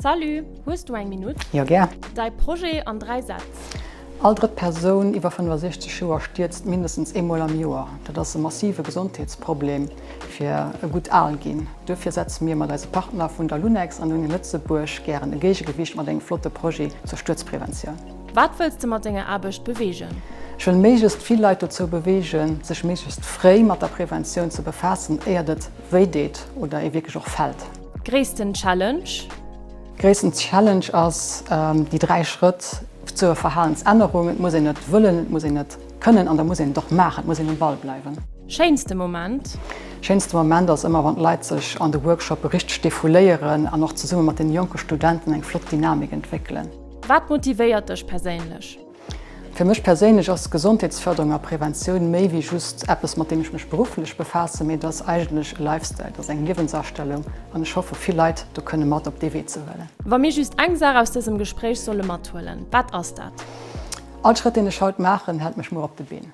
Salut, hues du eng Minutt? Jo, gär. Däi Projet an 3 Sätz. All drëtt Persoun iwwer 65 Joer stierzt mindestens eemol am Joer. Dat ass e massive Gesondheetsproblem fir e gutt al ginn. Duerfir setze mir mat eise Partner vun der Lunex an Uni Lëtzebuerg gären e Géigegewicht mat engem flotte Projet zur Stuerzpreventioun. Wat wëlls de mat denger Aarbecht beweegen? Ech wëll méiglechst vill Leit dozou beweegen, sech méiglechst fréi mat der Preventioun ze befaassen, éiert et wéi deet oder ee wierklech och fält. Gréissten Challenge? Gréissten Challenge ass déi 3 Schrëtt zur Verhalensännerung. Et muss een et wëllen, et muss een et kënnen an da muss een et och maachen. Et muss een um Ball bleiwen. Schéinste Moment? Schéinste Moment ass ëmmer wann d'Leit sech an de Workshoppe richteg defouléieren an och zesumme mat den jonke Studenten eng flott Dynamik entwéckelen. Wat motivéiert dech perséinlech? Fir mech perséinlech ass Gesondheetsfërderung a Preventioun méi wéi just eppes, mat deem ech mech berufflech befaassen, mee et ass eigentlech e Lifestyle, et ass eng Liewensastellung an ech hoffe vill Leit do kënne mat op dee Wee ze huelen. Wa mir just eng Saach aus dësem Gespréich solle mathuelen, wat ass dat? All Schrëtt, deen ech haut maachen, hält mech muer op de Been.